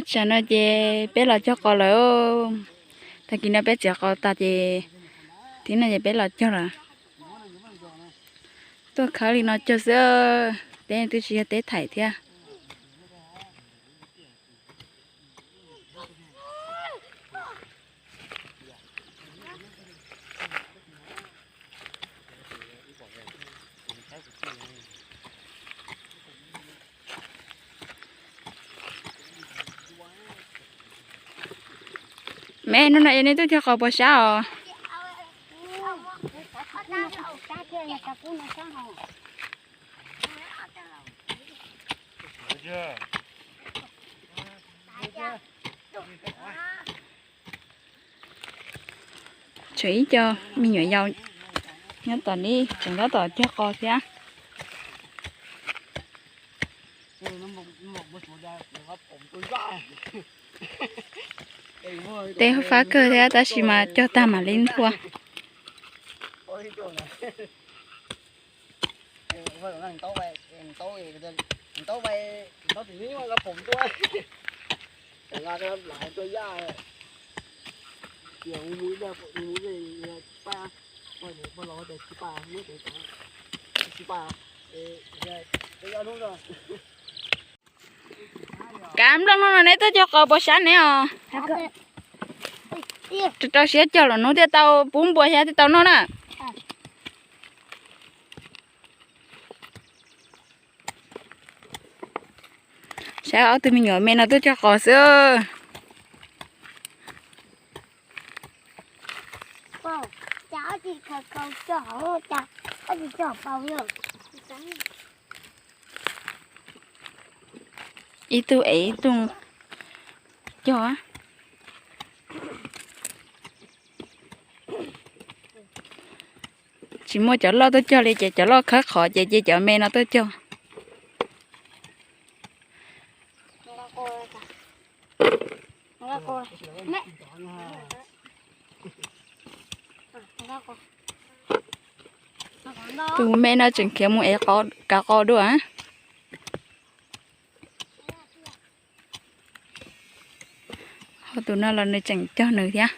Tsam no ces peb los cog qos lawm. Tag kis no peb txiav qos tas ces thib no ces peb los cog lawm. Tuaj khawb li no cog xwb, teb twb tsis yog teb thaim thiab. Me, hnub no es nej tuaj cog qos puas sab os? Tshuav ib co me nyuam yaus nyob tom li tseem tab tom cog qos thiab. Teb fab kawg thiab tab sis mas cog tag mam li nthua. Kav nplooj no no neb tuaj cog qos puas sab ne os? Rau rau siab cog los hnub thiaj tau pub npua thiab thiaj tau noj na. Saib ob tug me nyuam me no tuaj cog qos xwb. Ib tug ev ib tug cog. Tsis muaj cov loj tuaj cog li ces cov loj khawb qhov ces cia cov me no tuaj cog. Tus me no tseem khiav mus ev kav qos dua. Ho tus no los nws tseem cog nws thiab.